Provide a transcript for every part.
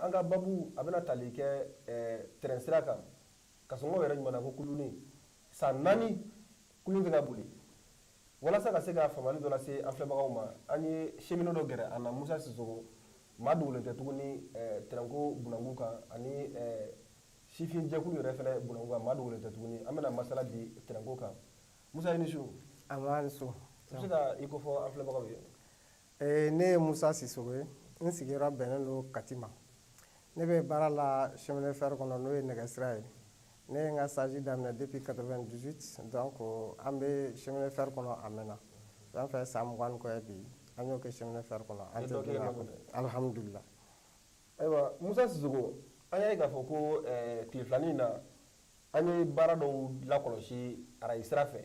An ka babu a bɛna tali kɛ tɛrɛn sira kan. Kasɔngɔ yɛrɛ ɲuman na ko kuluni san 4 kulun tɛ ka boli. Walasa ka se ka faamuyali dɔ lase an filɛbagaw ma, an ye cheminot dɔ gɛrɛ an na, Musa Sisoko. Maa dogolen tɛ tuguni tɛrɛnko bunakun kan ani sifin jɛkulu yɛrɛ fana bunakun kan. Maa dogolen tɛ tuguni. An bɛna masala bi tɛrɛnko kan. Musa, i ni su. A ma ni su. I bɛ se ka i kofɔ an filɛbagaw ye? Ne ye Musa Sisoko ye. N sigiyɔrɔ bɛnnen don Kati ma. Ne bɛ baara la chemin de fer kɔnɔ, n'o ye nɛgɛsira ye. Ne ye n ka stage daminɛ depuis 98, donc an bɛ chemin de fer kɔnɔ a mɛnna. Fɛn fɛn san 20 kɔ ye bi, an y'o kɛ chemin de fer kɔnɔ. An tɛ don a kɔnɔ, alhamdulila. Ayiwa Musa Sisoko, an y'a ye k'a fɔ ko tile filanin in na, an ye baara dɔw lakɔlɔsi arayi sira fɛ,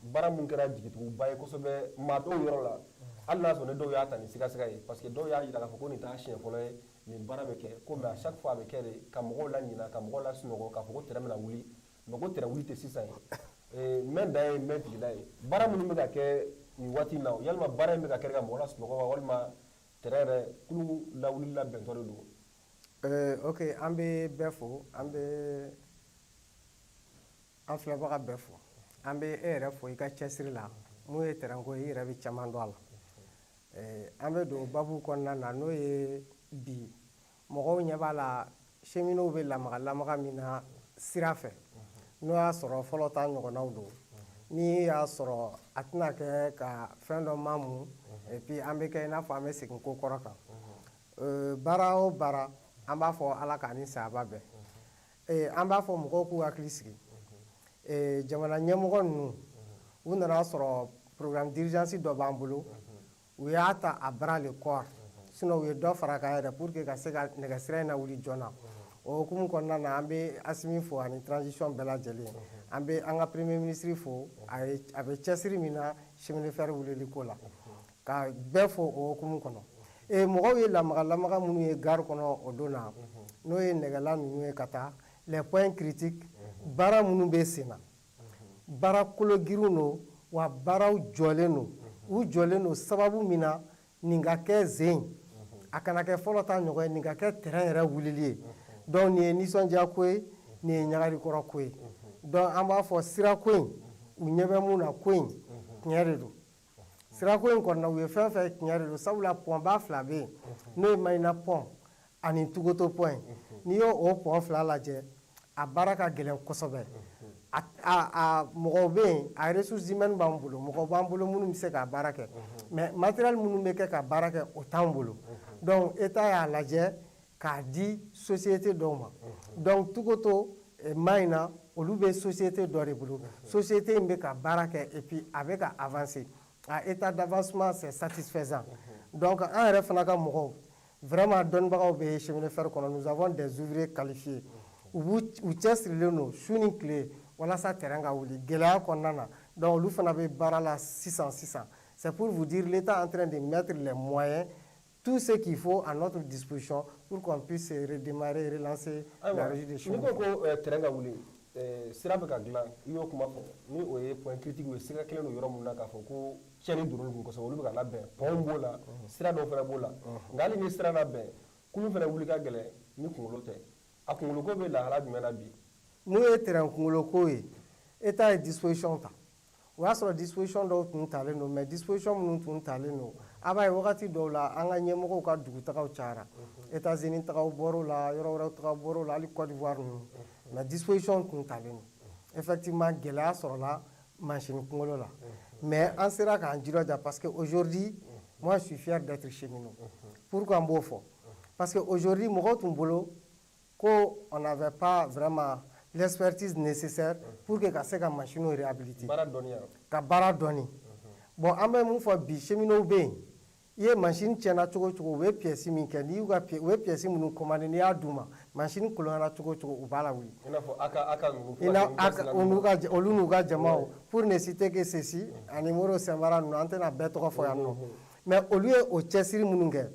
baara mun kɛra jigituguba ye kosɛbɛ maa dɔw yɔrɔ la, hali n'a sɔrɔ ne dɔw y'a ta ni sigasiga ye, parce que dɔw y'a jira k'a fɔ ko nin t'a siɲɛ fɔlɔ ye nin baara bɛ kɛ ko, mais à chaque fois a bɛ kɛ de ka mɔgɔw laɲina, ka mɔgɔw lasunɔgɔ, k'a fɔ ko tɛrɛn bɛna wuli, mais ko tɛrɛn wuli tɛ sisan ye. Mɛn dan ye mɛn tigila ye. Baara minnu bɛ ka kɛ nin waati in na, yalima baara in bɛ ka kɛ ka mɔgɔ lasunɔgɔ wa, walima tɛrɛn yɛrɛ kulu lawuli labɛntɔ de don? Ok, an bɛ bɛɛ fo, an bɛ an filɛbaga bɛɛ fo, an bɛ e yɛrɛ fo i ka cɛsiri la. Mun ye tɛrɛnko ye, i yɛrɛ bɛ caman dɔn a la. An bɛ don babu kɔnɔna na, n'o ye bi mɔgɔw ɲɛ b'a la, cheminots bɛ lamaga lamaga min na sira fɛ, n'o y'a sɔrɔ fɔlɔ ta ɲɔgɔnnaw don. Ni y'a sɔrɔ a tɛna kɛ ka fɛn dɔ mamu, et puis an bɛ kɛ i n'a fɔ an bɛ segin ko kɔrɔ kan. Baara o baara, an b'a fɔ Ala k'a ni sahaba bɛn. An b'a fɔ mɔgɔw k'u hakili sigi. Jamana ɲɛmɔgɔ ninnu, u nana sɔrɔ programme d'urgence dɔ b'an bolo, u y'a ta à bras le corps, sinon u ye dɔ fara kan yɛrɛ pour que ka se ka nɛgɛsira in lawuli joona. O hukumu kɔnɔna na, an bɛ Asimi fo ani transition bɛɛ lajɛlen. An bɛ an ka premier ministre fo, a ye a bɛ cɛsiri min na chemin de fer wulili ko la, ka bɛɛ fo o hukumu kɔnɔ. Mɔgɔw ye lamaga lamaga minnu ye gare kɔnɔ o don na, n'o ye nɛgɛla ninnu ye ka taa les points critiques, baara minnu bɛ sen na, baara kolo girinw don wa, baaraw jɔlen don. U jɔlen don sababu min na, nin ka kɛ zen, a kana kɛ fɔlɔ ta ɲɔgɔn ye, nin ka kɛ terrain yɛrɛ wulili ye. Donc nin ye nisɔndiya ko ye, nin ye ɲagarikɔrɔ ko ye. Donc an b'a fɔ sirako in, u ɲɛ bɛ mun na, ko in tiɲɛ de don. Sirako in kɔnɔna, u ye fɛn fɛn, tiɲɛ de don, sabula pɔnba fila bɛ yen, n'o ye Mayina pont ani Tugoto pont ye. N'i y'o o pont fila lajɛ, a baara ka gɛlɛn kosɛbɛ. A mɔgɔw bɛ yen, a ressources humaines b'an bolo, mɔgɔw b'an bolo minnu bɛ se k'a baara kɛ, mais matériel minnu bɛ kɛ ka baara kɛ, o t'an bolo. Donc État y'a lajɛ k'a di société dɔw ma. Donc Tugoto, Mayina, olu bɛ société dɔ de bolo. Société in bɛ ka baara kɛ et puis a bɛ ka avancer, a état d'avancement, c'est satisfaisant. Donc an yɛrɛ fana ka mɔgɔw, vraiment, dɔnnibagaw bɛ chemin de fer kɔnɔ. Nous avons des ouvriers qualifiés. U b'u u cɛsirilen don su ni tile walasa terrain ka wuli gɛlɛya kɔnɔna na. Donc olu fana bɛ baara la sisan sisan. C'est pour vous dire, l'État est en train de mettre les moyens, tout ce qu'il faut à notre disposition pour qu'on puisse redémarrer, relancer la régie des chemins. N'i ko ko terrain ka wuli, sira bɛ ka dilan, i y'o kuma fɔ, ni o ye point critique ye, sira kelen don yɔrɔ min na k'a fɔ ko tiɲɛni donn'olu kun kosɛbɛ, olu bɛ ka labɛn. Pont b'o la, sira dɔw fana b'o la. Nka hali ni sira labɛn, kulun fana wuli ka gɛlɛn ni kunkolo tɛ. A kunkoloko bɛ lahala jumɛn na bi? Mun ye terrain kunkoloko ye, État ye disposition ta. O y'a sɔrɔ disposition dɔw tun talen don, mais disposition minnu tun talen don, a b'a ye wagati dɔw la, an ka ɲɛmɔgɔw ka dugutagaw cayara, États-Unis tagaw bɔr'o la, yɔrɔ wɛrɛw tagaw bɔr'o la, hali Côte d'Ivoire ninnu. Mais disposition tun talen don, effectivement gɛlɛya sɔrɔla machine kunkolo la, mais an sera k'an jilaja, parce que aujourd'hui, moi, je suis fier d'être cheminot. Pourquoi n b'o fɔ? Parce que aujourd'hui, mɔgɔw tun bolo ko on n'avait pas vraiment l'expertise nécessaire pour que ka se ka machine réhabiliter. Baara dɔnniya. Ka baara dɔɔni. Bon, an bɛ mun fɔ bi? Cheminots bɛ yen. I ye machine tiɲɛna cogo o cogo, u bɛ pièce min kɛ, n'i y'u ka u bɛ pièce minnu commander, n'i y'a d'u ma, machine kolonyara cogo o cogo, u b'a lawuli. I n'a fɔ aka ninnu. I n'a aka olu n'u ka jamaw, pour ne citer que ceci, ani Moro Sɛnbara ninnu, an tɛna bɛɛ tɔgɔ fɔ yan nɔ. Mais olu ye o cɛsiri minnu kɛ,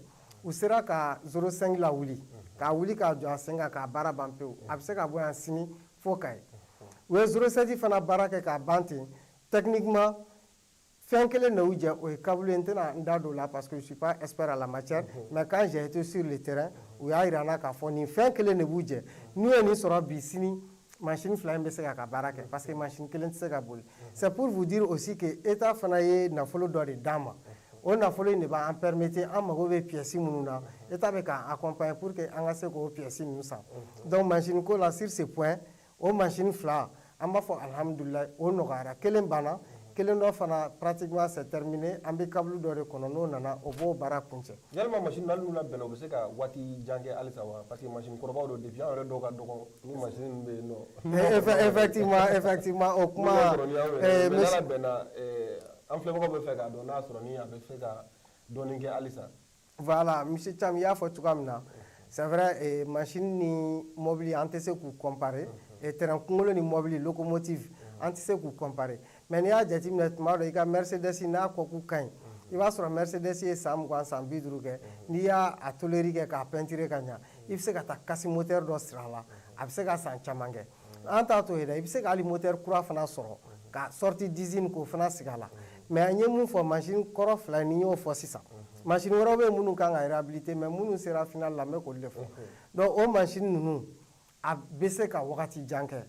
u sera ka 05 lawuli, k'a wuli k'a jɔ a sen kan, k'a baara ban pewu. A bɛ se ka bɔ yan sini fo Kayi. U ye 07 fana baara kɛ k'a ban ten. Techniquement, Fɛn kelen de y'u jɛ, o ye câble ye. N tɛna n da don o la parce que je suis pas expert à la matière, mais quand j'ai été sur le terrain, u y'a jira n na k'a fɔ nin fɛn kelen de b'u jɛ. N'u ye nin sɔrɔ bi, sini machine fila in bɛ se k'a ka baara kɛ, parce que machine kelen tɛ se ka boli. C'est pour vous dire aussi que État fana ye nafolo dɔ de d'an ma. O nafolo in de b'an permettre, an mago bɛ pièces minnu na, État bɛ k'an accompagner pour que an ka se k'o pièces ninnu san. Donc machine ko la, sur ce point, o machine fila, an b'a fɔ alhamdulilayi, o nɔgɔyara. Kelen banna, kelen dɔ fana, pratiquement c'est terminé. An bɛ câble dɔ de kɔnɔ, n'o nana, o b'o baara kuncɛ. Yalima machine, hali n'u labɛnna, u bɛ se ka waati jan kɛ halisa wa? Parce que machine kɔrɔbaw don. Depuis an yɛrɛ dɔw ka dɔgɔ ni machine ninnu bɛ yen nɔ. Effectivement, o kuma. Mais n'a labɛnna, an filɛbagaw bɛ fɛ k'a dɔn n'a sɔrɔ ni a bɛ se ka dɔɔnin kɛ halisa. Voilà, monsieur Thiam, i y'a fɔ cogoya min na, c'est vrai, machine ni mobili, an tɛ se k'u comparer. Train kunkolo ni mobili locomotive, an tɛ se k'u comparer. Mais n'i y'a jateminɛ, tuma dɔ i ka Mercedes, n'a kɔkun ka ɲi, i b'a sɔrɔ Mercedes ye san 20, san 50 kɛ, n'i y'a a tôlerie kɛ k'a peinture ka ɲa, i bɛ se ka taa casse moteur dɔ siri a la, a bɛ se ka san caman kɛ. An t'a to yen dɛ, i bɛ se ka hali moteur kura fana sɔrɔ ka sortie d'usine k'o fana sigi a la. Mais an ye mun fɔ, machine kɔrɔ fila ni n y'o fɔ sisan, machine wɛrɛw bɛ yen minnu kan ka réhabiliter, mais minnu sera final la, n bɛ k'olu de fɔ. Donc o machine ninnu, a bɛ se ka wagati jan kɛ.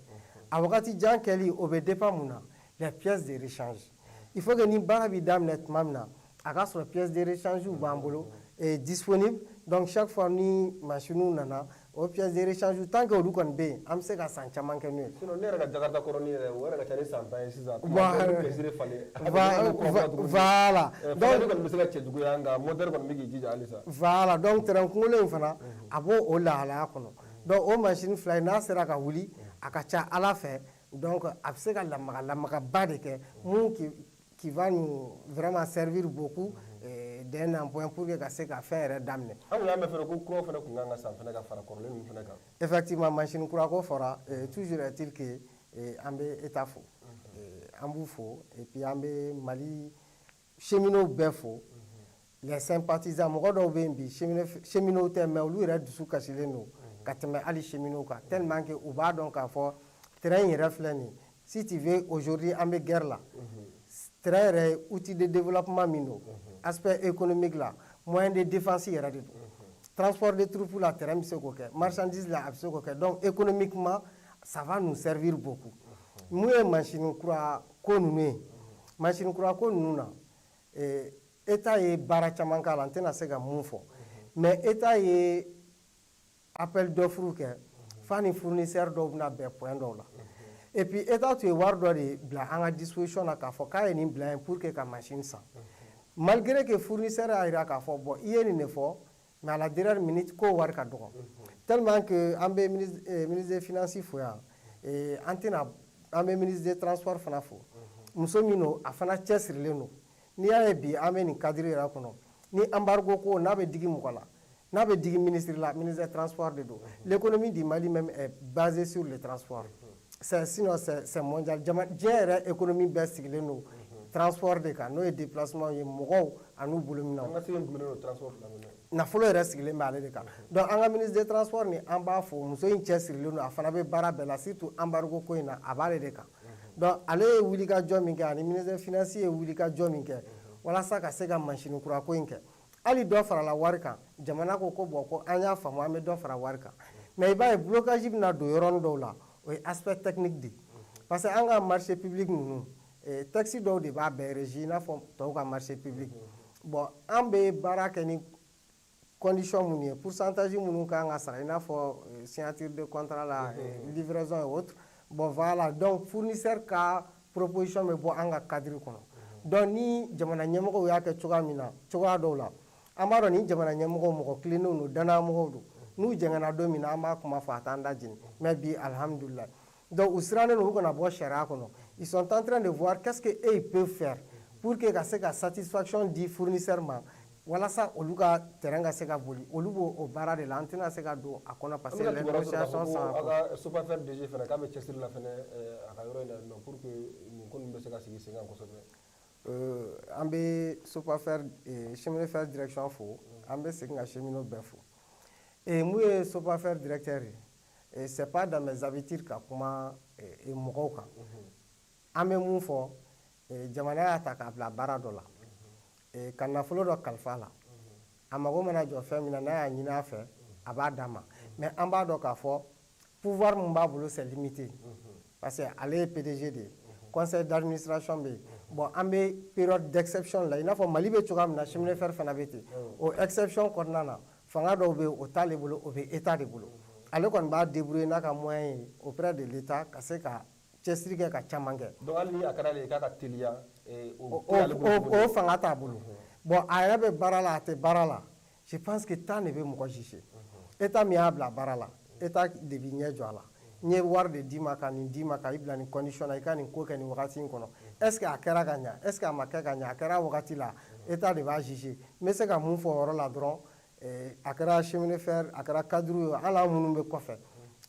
A wagati jan kɛli, o bɛ dépend mun na? Les pièces de rechange. Il faut que ni baara bɛ daminɛ tuma min na, a ka sɔrɔ pièces de rechange b'an bolo et disponible. Donc chaque fois ni machine nana, o pièces de rechange, tant que olu kɔni bɛ yen, an bɛ se ka san caman kɛ n'o ye. Sinon ne yɛrɛ ka Jakarta kɔrɔnin yɛrɛ, o yɛrɛ ka ca ni san 10 ye sisan. Pièces de falen. Voilà. Donc kɔni bɛ se ka cɛjuguya, nka moteur kɔni bɛ k'i jija halisa. Voilà, donc train kunkolo in fana, a b'o o lahalaya kɔnɔ. Donc o machine fila in, n'a sera ka wuli, a ka ca Ala fɛ, donc a bɛ se ka lamaga lamagaba de kɛ mun qui va nous vraiment servir beaucoup d'un emploi pour que ka se ka fɛn yɛrɛ daminɛ. An kun y'a mɛn fɛnɛ ko kuraw fɛnɛ kun kan ka san fɛnɛ ka fara kɔrɔlen ninnu fɛnɛ kan. Effectivement, machine kura ko fɔra. Toujours est-il que an bɛ État fo, an b'u fo, et puis an bɛ Mali cheminots bɛɛ fo, les sympathisants. Mɔgɔ dɔw bɛ yen bi, cheminots tɛ, mais olu yɛrɛ dusu kasilen don ka tɛmɛ hali cheminots kan, tellement que u b'a dɔn k'a fɔ train yɛrɛ filɛ nin ye. Si tu veux, aujourd'hui an bɛ guerre la, train yɛrɛ ye outil de développement min don, aspect économique la, moyen de défense yɛrɛ de don. Transport de troupes la, train bɛ se k'o kɛ, marchandise la, a bɛ se k'o kɛ. Donc économiquement, ça va nous servir beaucoup. Mun ye machine kura ko ninnu ye, machine kura ko ninnu na, État ye baara caman k'a la, n tɛna se ka mun fɔ, mais État ye appel d'offre kɛ f'a ni fournisseur dɔw bɛna bɛn point dɔw la. Et puis État tun ye wari dɔ de bila an ka disposition na k'a fɔ k'a ye nin bila yen pour que ka machine san, malgré que fournisseur y'a jira k'a fɔ bon, i ye nin de fɔ, mais à la dernière minute k'o wari ka dɔgɔ, tellement que an bɛ ministre des Finances fo yan, an tɛna, an bɛ ministre des Transports fana fo. Muso min don, a fana cɛsirilen don. N'i y'a ye bi an bɛ nin cadre yɛrɛ kɔnɔ, ni embargo ko n'a bɛ digi mɔgɔ la, n'a bɛ digi ministre la, ministre des Transports de don. L'économie du Mali même est basée sur le transport. C'est sinon c'est mondial. Jama diɲɛ yɛrɛ économie bɛɛ sigilen don transport de kan, n'o ye déplacement ye, mɔgɔw an'u bolominɛnw. An ka se gulonnen don transport fila min na. Nafolo yɛrɛ sigilen bɛ ale de kan. Donc an ka ministre des Transports ni, an b'a fo, muso in cɛsirilen don, a fana bɛ baara bɛɛ la, surtout embargo ko in na, a b'ale de kan. Donc ale ye wulikajɔ min kɛ, ani ministre des Finances ye wulikajɔ min kɛ walasa ka se ka machine kura ko in kɛ, hali dɔ farala wari kan. Jamana ko ko bon, ko an y'a faamu, an bɛ dɔ fara wari kan. Mais i b'a ye blocage bɛna don yɔrɔnin dɔw la, o ye aspect technique de ye, parce que an ka marché public ninnu, texte dɔw de b'a bɛɛ régi, i n'a fɔ tɔw ka marché public. Bon, an bɛ baara kɛ ni condition minnu ye, pourcentage minnu kan ka sara, i n'a fɔ signature de contrat la, livraison et autres. Bon, voilà, donc fournisseur ka proposition bɛ bɔ an ka cadre kɔnɔ. Donc ni jamana ɲɛmɔgɔw y'a kɛ cogoya min na, cogoya dɔw la, an b'a dɔn ni jamana ɲɛmɔgɔw mɔgɔ tilennenw don, danayamɔgɔw don. N'u jɛngɛnna don min na, an b'a kuma fɔ, a t'an da jeni. Mais bi, alhamdulilayi, donc u sirannen don, u kana bɔ sariya kɔnɔ. Ils sont en train de voir qu'est-ce que eux ils peuvent faire pour que ka se ka satisfaction di fournisseur ma, walasa olu ka terrain ka se ka boli. Olu b'o o baara de la, an tɛna se ka don a kɔnɔ parce que les négociations sont en cours. A ka Sopafer DG fana k'a bɛ cɛsiri la fana a ka yɔrɔ in na nɔ pour que nin ko ninnu bɛ se ka sigi sen kan kosɛbɛ. An bɛ Sopafer, chemin de fer direction fo, an bɛ segin ka cheminot bɛɛ fo. Mun ye Sopafer directeur ye, c'est pas dans mes habitudes ka kuma mɔgɔw kan. An bɛ mun fɔ, Jamana y'a ta k'a bila baara dɔ la, ka nafolo dɔ kalifa a la. A mago mana jɔ fɛn min na, n'a y'a ɲini a fɛ, a b'a d'a ma. Mais an b'a dɔn k'a fɔ pouvoir min b'a bolo, c'est limité, parce que ale ye PDG de ye, conseil d'administration bɛ yen. Bon, an bɛ période d'exception la, i n'a fɔ Mali bɛ cogoya min na, chemin de fer fana bɛ ten. O exception kɔnɔna na, fanga dɔw bɛ yen, o t'ale bolo, o bɛ État de bolo. Ale kɔni b'a débrouiller n'a ka moyen ye auprès de l'État ka se ka cɛsiri kɛ ka caman kɛ. Donc hali ni a ka d'ale ye k'a ka teliya, o o fanga t'a bolo. Bon, a yɛrɛ bɛ baara la, a tɛ baara la, je pense que temps de bɛ mɔgɔ juger. État min y'a bila baara la, État de b'i ɲɛ jɔ a la. N ye wari de d'i ma ka nin d'i ma, ka i bila nin condition na, i ka nin ko kɛ nin wagati in kɔnɔ. Est ce que a kɛra ka ɲa? Est ce que a ma kɛ ka ɲa? A kɛra wagati la, État de b'a juger. N bɛ se ka mun fɔ o yɔrɔ la dɔrɔn, a kɛra chemin de fer, a kɛra cadre ye, hali an minnu bɛ kɔfɛ,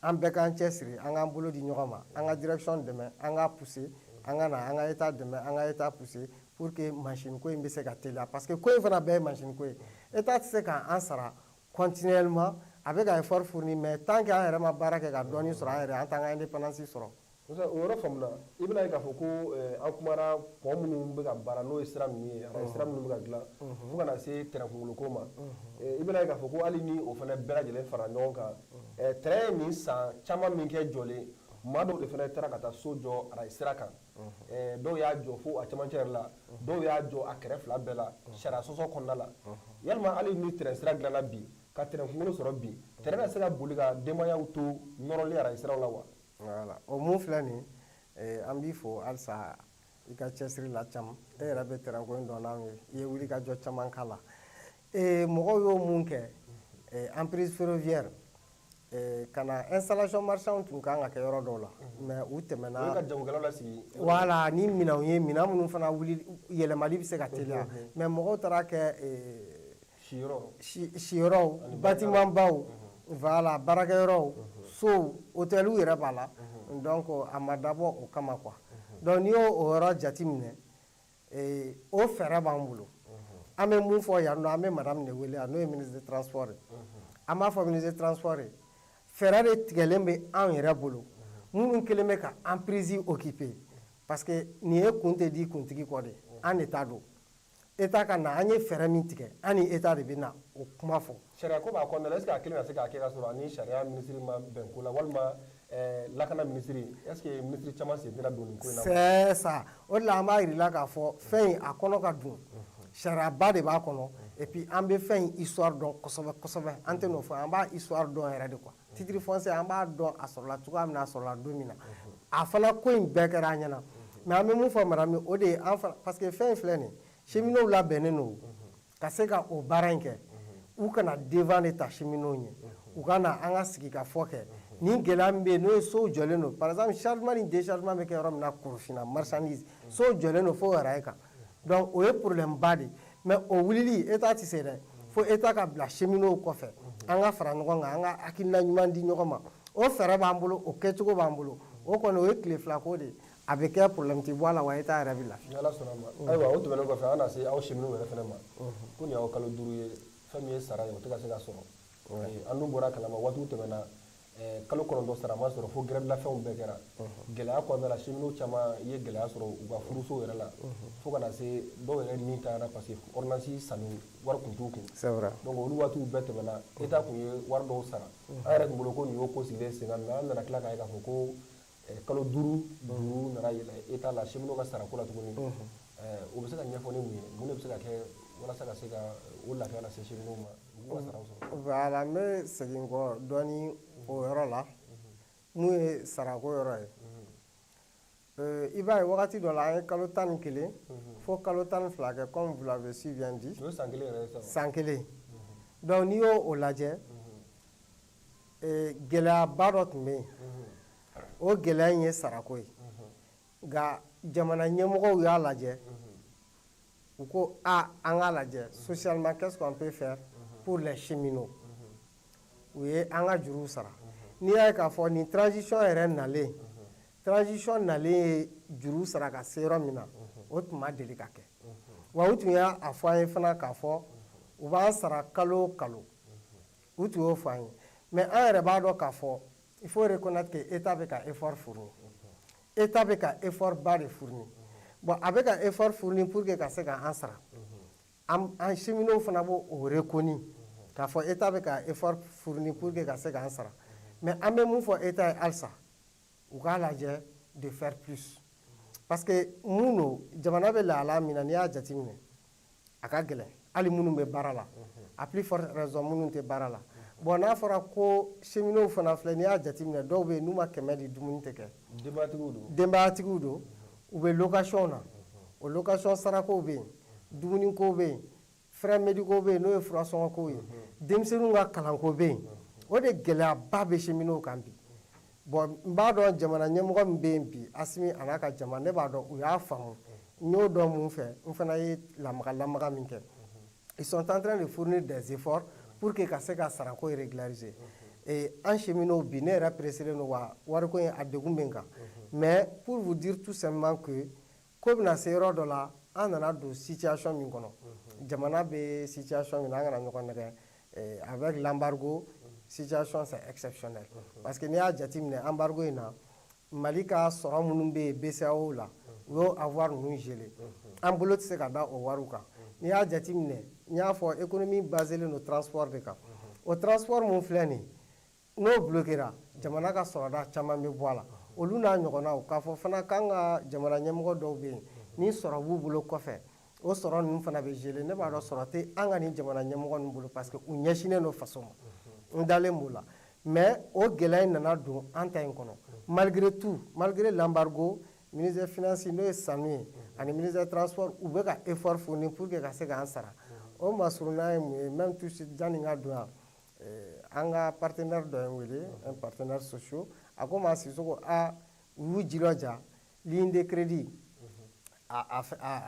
an bɛɛ k'an cɛsiri, an k'an bolo di ɲɔgɔn ma, an ka direction dɛmɛ, an ka pousser, an ka na an ka État dɛmɛ, an ka État pousser pour que machine ko in bɛ se ka teliya, parce que ko in fana bɛɛ ye machine ko ye. État tɛ se k'an sara continuellement. A bɛ ka effort fournir, mais tant que an yɛrɛ ma baara kɛ ka dɔɔni sɔrɔ an yɛrɛ, an t'an ka indépendance sɔrɔ. Musa, o yɔrɔ faamuna. I bɛna ye k'a fɔ ko an kumara pont minnu bɛ ka baara, n'o ye sira ninnu ye, arajo sira minnu bɛ ka dilan, fo ka na se tɛrɛn kunkoloko ma. I bɛna ye k'a fɔ ko hali ni o fana bɛɛ lajɛlen fara ɲɔgɔn kan, tɛrɛn ye nin san caman min kɛ jɔlen, maa dɔw de fana taara ka taa so jɔ arajo sira kan. Dɔw y'a jɔ fo a cɛmancɛ yɛrɛ la, dɔw y'a jɔ a kɛrɛ fila bɛɛ la, sariya sɔsɔ kɔnɔna la. Yalima hali ni tɛrɛn sira dilanna bi, ka tɛrɛn kunkolo sɔrɔ bi, tɛrɛn bɛ se ka boli ka denbayaw to nɔrɔli arajo siraw la wa? Voilà, o mun filɛ nin ye, an b'i fo halisa i ka cɛsiri la. Caman e yɛrɛ bɛ tɛrɛn ko in dɔn n'anw ye, i ye wuli ka jɔ caman k'a la. Mɔgɔw y'o mun kɛ, emprise ferroviaire ka na installation marchand tun kan ka kɛ yɔrɔ dɔw la, mais u tɛmɛna. O ye ka jagokɛlaw lasigi. Voilà, ni minɛnw ye, minɛn minnu fana wuli yɛlɛmali bɛ se ka teliya, mais mɔgɔw taara kɛ siyɔrɔ siyɔrɔw, bâtiment baw, voilà, baarakɛyɔrɔw, sow, hôteliw yɛrɛ b'a la. Donc a ma dabɔ o kama quoi. Donc n'i y'o o yɔrɔ jateminɛ, o fɛɛrɛ b'an bolo. An bɛ mun fɔ yan nɔ, an bɛ madame de wele yan, n'o ye ministre de transport ye. An b'a fɔ ministre de transport ye, fɛɛrɛ de tigɛlen bɛ anw yɛrɛ bolo, minnu kɛlen bɛ ka emprise occuper, parce que nin ye kun tɛ di kuntigi kɔ de, an de ta don. État ka na, an ye fɛɛrɛ min tigɛ, an ni État de bɛ na o kuma fɔ. Sariya ko b'a kɔnɔna la, est ce que a kelen na se k'a kɛ ka sɔrɔ ani sariya minisiri ma bɛn ko la, walima lakana minisiri? Est ce que minisiri caman sen tɛna don nin ko in na? C'est ça, o de la an b'a yir'i la k'a fɔ fɛn in a kɔnɔ ka dun, sariyaba de b'a kɔnɔ. Et puis an bɛ fɛn in histoire dɔn kosɛbɛ kosɛbɛ. An tɛ n'o fɔ, an b'a histoire dɔn yɛrɛ de quoi. Titre foncier, an b'a dɔn a sɔrɔla cogoya min na, a sɔrɔla don min na, a fana ko in bɛɛ kɛra an ɲɛna. Mais an bɛ mun fɔ madame, o de ye an fana, parce que fɛn in filɛ nin ye, cheminots labɛnnen don ka se ka o baara in kɛ. U kana devant de ta cheminots ɲɛ, u ka na an ka sigi ka fɔ kɛ. Ni gɛlɛya min bɛ yen, n'o ye sow jɔlen don, par exemple chargement ni déchargement bɛ kɛ yɔrɔ min na, Korofina marchandise, sow jɔlen don fo rail kan. Donc o ye problème ba de ye. Mais o wulili, État tɛ se dɛ, fo État ka bila cheminots kɔfɛ, an ka fara ɲɔgɔn kan, an ka hakilina ɲuman di ɲɔgɔn ma. O fɛɛrɛ b'an bolo, o kɛcogo b'an bolo. O kɔni, o ye tile fila ko de ye, a bɛ kɛ, problème tɛ bɔ a la, wa État yɛrɛ bɛ lafiya. Ni Ala sɔnna ma. Ayiwa, o tɛmɛnen kɔfɛ, an na se aw cheminots yɛrɛ fana ma ko nin y'aw kalo 5 ye, fɛn min ye sara ye, o tɛ ka se ka sɔrɔ. An dun bɔra kalama, waatiw tɛmɛna, kalo 9 sara ma sɔrɔ, fo grève la fɛnw bɛɛ kɛra. Gɛlɛya kɔnɔna la, cheminots caman ye gɛlɛya sɔrɔ u ka furuso yɛrɛ la, fo ka na se dɔw yɛrɛ ni taara, parce que ordonnance sanni wari tun t'u kun. C'est vrai. Donc olu waatiw bɛɛ tɛmɛna, État tun ye wari dɔw sara. An yɛrɛ tun bolo ko nin y'o ko sigilen sen kan, mais an nana tila k'a ye k'a fɔ ko kalo 5 juru nana yɛlɛ État la cheminots ka sarako la tuguni. O bɛ se ka ɲɛfɔ ni mun ye? Mun de bɛ se ka kɛ walasa ka se ka o lafiya lase cheminots ma, u k'u ka saraw sɔrɔ? Voilà, n bɛ segin kɔ dɔɔni o yɔrɔ la, mun ye sarako yɔrɔ ye. I b'a ye wagati dɔ la, an ye kalo 11 fo kalo 12 kɛ, comme vous l'avez si bien dit. O ye san kelen yɛrɛ ye sa. San kelen. Donc n'i y'o o lajɛ, gɛlɛyaba dɔ tun bɛ yen. O gɛlɛya in ye sarako ye. Nka jamana ɲɛmɔgɔw y'a lajɛ, u ko a an k'a lajɛ socialement, qu'est-ce qu'on peut faire pour les cheminots? U ye an ka juruw sara. N'i y'a ye k'a fɔ nin transition yɛrɛ nalen, transition nalen ye juru sara ka se yɔrɔ min na, o tun ma deli ka kɛ. Wa u tun y'a fɔ an ye fana k'a fɔ u b'an sara kalo o kalo, u tun y'o fɔ an ye. Mais an yɛrɛ b'a dɔn k'a fɔ il faut reconnaître que État bɛ ka effort fournir, État bɛ ka effort ba de fournir. Bon, a bɛ ka effort fournir pour que ka se ka an sara. An cheminots fana b'o o reconnu k'a fɔ État bɛ ka effort fournir pour que ka se k'an sara. Mais an bɛ mun fɔ État ye halisa? U k'a lajɛ de faire plus, parce que mun don, jamana bɛ lahala min na, n'i y'a jateminɛ, a ka gɛlɛn hali minnu bɛ baara la, à plus forte raison minnu tɛ baara la. Bon, n'a fɔra ko cheminots fana filɛ, n'i y'a jateminɛ, dɔw bɛ yen, n'u ma 100 di, dumuni tɛ kɛ. Denbayatigiw don. Denbayatigiw don, u bɛ location na, o location sarakow bɛ yen, dumunikow bɛ yen, frais médicaux bɛ yen, n'o ye furasɔngɔkow ye, denmisɛnninw ka kalanko bɛ yen. O de gɛlɛyaba bɛ cheminots kan bi. Bon, n b'a dɔn jamana ɲɛmɔgɔ min bɛ yen bi, Asimi a n'a ka jama, ne b'a dɔn u y'a faamu. N y'o dɔn mun fɛ? N fana ye lamaga lamaga min kɛ, ils sont en train de fournir des efforts pour que ka se ka sarako régulariser. Et an cheminots bi, ne yɛrɛ pressé don wa wariko in a degun bɛ n kan. Mais pour vous dire tout simplement que ko bɛna se yɔrɔ dɔ la, an nana don situation min kɔnɔ, jamana bɛ situation min na, an kana ɲɔgɔn nɛgɛ. Avec l'embargo, situation c'est exceptionnel, parce que n'i y'a jateminɛ, embargo in na, Mali ka sɔrɔ minnu bɛ yen BCEAO la, u y'o avoir ninnu gelé, an bolo tɛ se ka da o wariw kan. N'i y'a jateminɛ, n y'a fɔ, économie basée don transport de kan. O transport mun filɛ nin ye, n'o bloquera, jamana ka sɔrɔda caman bɛ bɔ a la. Olu n'a ɲɔgɔnnaw, k'a fɔ fana k'an ka jamana ɲɛmɔgɔ dɔw bɛ yen, ni sɔrɔ b'u bolo kɔfɛ, o sɔrɔ ninnu fana bɛ gelé. Ne b'a dɔn sɔrɔ tɛ an ka nin jamana ɲɛmɔgɔ ninnu bolo, parce que u ɲɛsinnen don faso ma, n dalen b'o la. Mais o gɛlɛya in nana don an ta in kɔnɔ. Malgré tout, malgré l'embargo, ministre des Finances, n'o ye Sanu ye, ani ministre des Transports, u bɛ ka effort fournir pour que ka se k'an sara. O masurunna ye mun ye? Même tout de suite, janni n ka don yan, an ka partenaire dɔ ye n wele, un partenaire sociaux, a ko ma, Sisoko, a u y'u jilaja, ligne de crédit a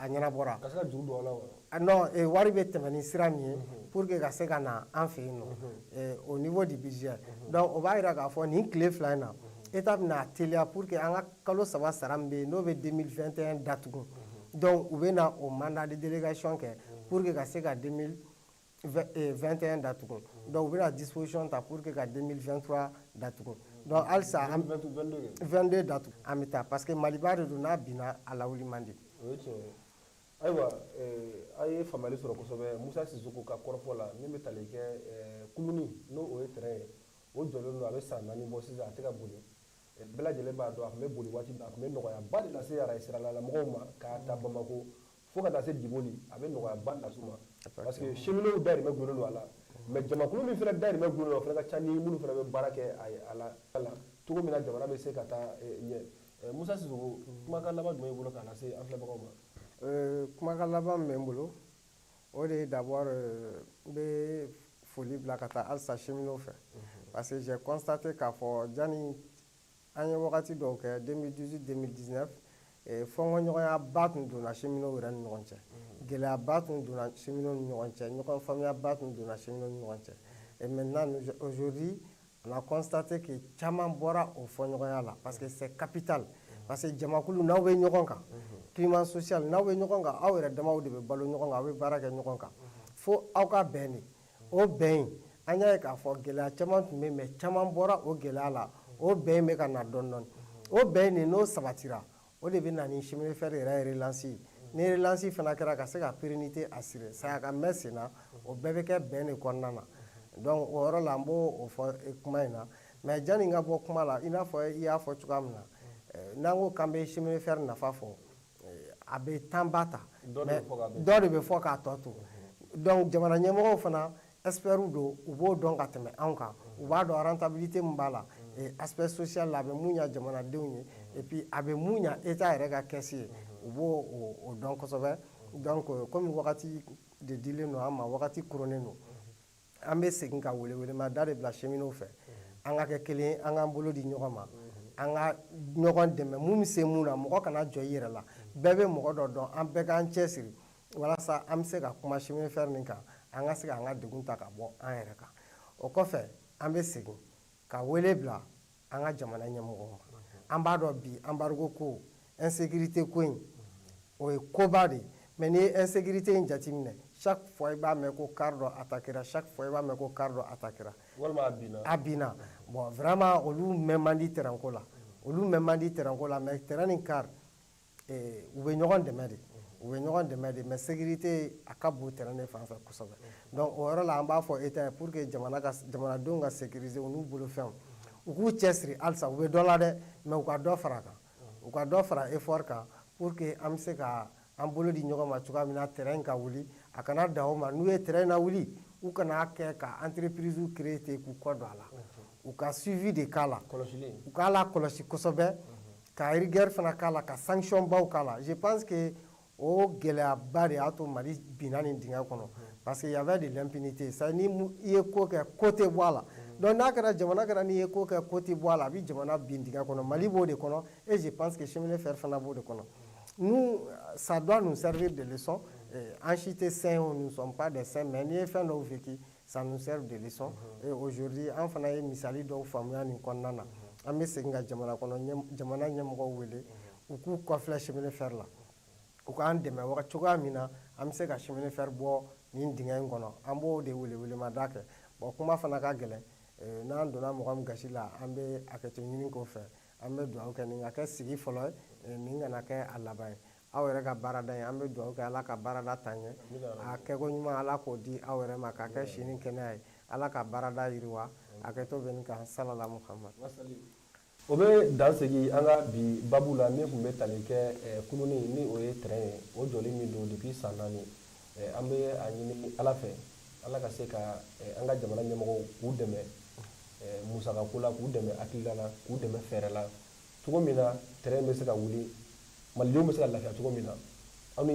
ɲɛnabɔra. Ka se ka juru don a la wa? Non, wari bɛ tɛmɛ ni sira min ye pour que ka se ka na an fɛ yen nɔ au niveau du budget. Donc o b'a yira k'a fɔ nin tile 2 in na, État bɛna teliya pour que an ka kalo 3 sara min bɛ yen, n'o bɛ 2021 datugu. Donc u bɛ na o mandat de délégation kɛ pour que ka se ka 2021 datugu. Donc u bɛna disposition ta pour que ka 2023 datugu. Donc halisa an 22 datugu, an bɛ taa, parce que Maliba de don, n'a binna, a lawuli man di. O ye tiɲɛ ye. Ayiwa, a ye faamuyali sɔrɔ kosɛbɛ Musa Sisoko ka kɔrɔfɔ la min bɛ tali kɛ kuluni, n'o o ye train ye, o jɔlen don, a bɛ san 4 bɔ sisan, a tɛ ka boli. Bɛɛ lajɛlen b'a dɔn a tun bɛ boli waati min, a tun bɛ nɔgɔyaba de lase arajo sirala mɔgɔw ma, k'a ta Bamako fo ka taa se Diboli, a bɛ nɔgɔyaba lase u ma, parce que cheminots dahirimɛ gulonnen don a la. Mais jamakulu min fana dahirimɛ gulonnen don, o fana ka ca ni minnu fana bɛ baara kɛ a la cogo min na jamana bɛ se ka taa ɲɛ. Musa Sisoko, kumakan laban jumɛn b'i bolo k'a lase an filɛbagaw ma? Kumakan laban min bɛ n bolo, o de ye d'abord n bɛ foli bila ka taa halisa cheminots fɛ, parce que j'ai constaté k'a fɔ janni an ye wagati dɔw kɛ, 2018, 2019, fɔnkɔɲɔgɔnyaba tun donna cheminots yɛrɛ ni ɲɔgɔn cɛ, gɛlɛyaba tun donna cheminots ni ɲɔgɔn cɛ, ɲɔgɔn faamuyaba tun donna cheminots ni ɲɔgɔn cɛ. Et maintenant, aujourd'hui, on a constaté que caman bɔra o fɔɲɔgɔnya la, parce que c'est capital, parce que jamakulu, n'aw bɛ ɲɔgɔn kan, climat social, n'aw bɛ ɲɔgɔn kan, aw yɛrɛ damaw de bɛ balo ɲɔgɔn kan, aw bɛ baara kɛ ɲɔgɔn kan, fo aw ka bɛn de. O bɛn in, an y'a ye k'a fɔ gɛlɛya caman tun bɛ yen, mais caman bɔra o gɛlɛya la. O bɛn in bɛ ka na dɔɔni dɔɔni. O bɛn in de, n'o sabatira, o de bɛ na ni chemin de fer yɛrɛ relance ye. Ni relance fana kɛra, ka se ka pérennité assurer, saya ka mɛn sen na, o bɛɛ bɛ kɛ bɛn de kɔnɔna na. Donc o yɔrɔ la, n b'o o fɔ kuma in na. Mais janni n ka bɔ kuma la, i n'a fɔ i y'a fɔ cogoya min na, n'an ko k'an bɛ chemin de fer nafa fɔ, a bɛ temps ba ta, mais dɔ de bɛ fɔ k'a tɔ to. Donc jamana ɲɛmɔgɔw fana, experts don, u b'o dɔn ka tɛmɛ anw kan. U b'a dɔn rentabilité min b'a la, aspect social la, a bɛ mun ɲa jamanadenw ye, et puis a bɛ mun ɲa État yɛrɛ ka caisse ye, u b'o o dɔn kosɛbɛ. Donc komi wagati de dilen don an ma, wagati koronnen don, an bɛ segin ka welewelema da de bila cheminots fɛ: an ka kɛ kelen, an k'an bolo di ɲɔgɔn ma, an ka ɲɔgɔn dɛmɛ. Mun bɛ se mun na, mɔgɔ kana jɔ i yɛrɛ la, bɛɛ bɛ mɔgɔ dɔ dɔn, an bɛɛ k'an cɛsiri walasa an bɛ se ka kuma chemin de fer nin kan, an ka se k'an ka degun ta ka bɔ an yɛrɛ kan. O kɔfɛ, an bɛ segin ka wele bila an ka jamana ɲɛmɔgɔw ma. An b'a dɔn bi, embargo ko, insécurité ko in, o ye koba de ye. Mais n'i ye insécurité in jateminɛ, chaque fois i b'a mɛn ko car dɔ attaquera, chaque fois i b'a mɛn ko car dɔ attaquera. Walima a binna. A binna. Bon, vraiment, olu mɛn man di terrain ko la, olu mɛn man di terrain ko la. Mais terrain ni car U bɛ ɲɔgɔn dɛmɛ de, u bɛ ɲɔgɔn dɛmɛ de, mais sécurité a ka bon terrain de fan fɛ kosɛbɛ. Donc o yɔrɔ la, an b'a fɔ État ye, pour que jamana ka jamanadenw ka sécuriser u n'u bolofɛnw, u k'u cɛsiri halisa. U bɛ dɔ la dɛ, mais u ka dɔ fara a kan, u ka dɔ fara effort kan, pour que an bɛ se ka an bolo di ɲɔgɔn ma cogoya min na, terrain ka wuli. A kana dan o ma. N'u ye terrain lawuli, u kana kɛ ka entreprise créer ten k'u kɔ don a la. U ka suivi de k'a la, u k'a la kɔlɔsi kosɛbɛ, ka rigueur fana k'a la, ka sanction baw k'a la. Je pense que o gɛlɛyaba de y'a to Mali binna nin dingɛ kɔnɔ, parce que y avait de l'impunité. Ça, ni i ye ko kɛ, ko tɛ bɔ a la. Donc n'a kɛra jamana kɛra, n'i ye ko kɛ, ko tɛ bɔ a la, a bɛ jamana bin dingɛ kɔnɔ. Mali b'o de kɔnɔ et je pense que chemin de fer fana b'o de kɔnɔ. Nous, ça doit nous servir de leçon. An si tɛ saint, nous ne sommes pas des saints, mais n'i ye fɛn dɔw vécu, ça nous sert de leçon. Et aujourd'hui, an fana ye misali dɔw faamuya nin kɔnɔna na. An bɛ segin ka jamana kɔnɔ jamana ɲɛmɔgɔw wele, u k'u kɔfilɛ chemin de fer la, u k'an dɛmɛ waga cogoya min na an bɛ se ka chemin de fer bɔ nin dingɛ in kɔnɔ. An b'o de welewelemada kɛ. Bon, kuma fana ka gɛlɛn. N'an donna mɔgɔ min gasi la, an bɛ hakɛto ɲini k'o fɛ. An bɛ dugawu kɛ nin ka kɛ sigi fɔlɔ ye, nin kana kɛ a laban ye. Aw yɛrɛ ka baarada ye, an bɛ dugawu kɛ, Ala ka baarada taa ɲɛ, a kɛko ɲuman, Ala k'o di aw yɛrɛ ma, k'a kɛ si ni kɛnɛya ye. Ala ka baarada yiriwa. Hakɛto bɛ nin kan. Salala Muhamad. O bɛ dan segi an ka bi babu la min tun bɛ tali kɛ kuluni, ni o ye train ye, o jɔli min don depuis san 4. An bɛ a ɲini Ala fɛ, Ala ka se ka an ka jamana ɲɛmɔgɔw k'u dɛmɛ musakako la, k'u dɛmɛ hakilila la, k'u dɛmɛ fɛɛrɛ la, cogo min na train bɛ se ka wuli, malidenw bɛ se ka lafiya cogo min na.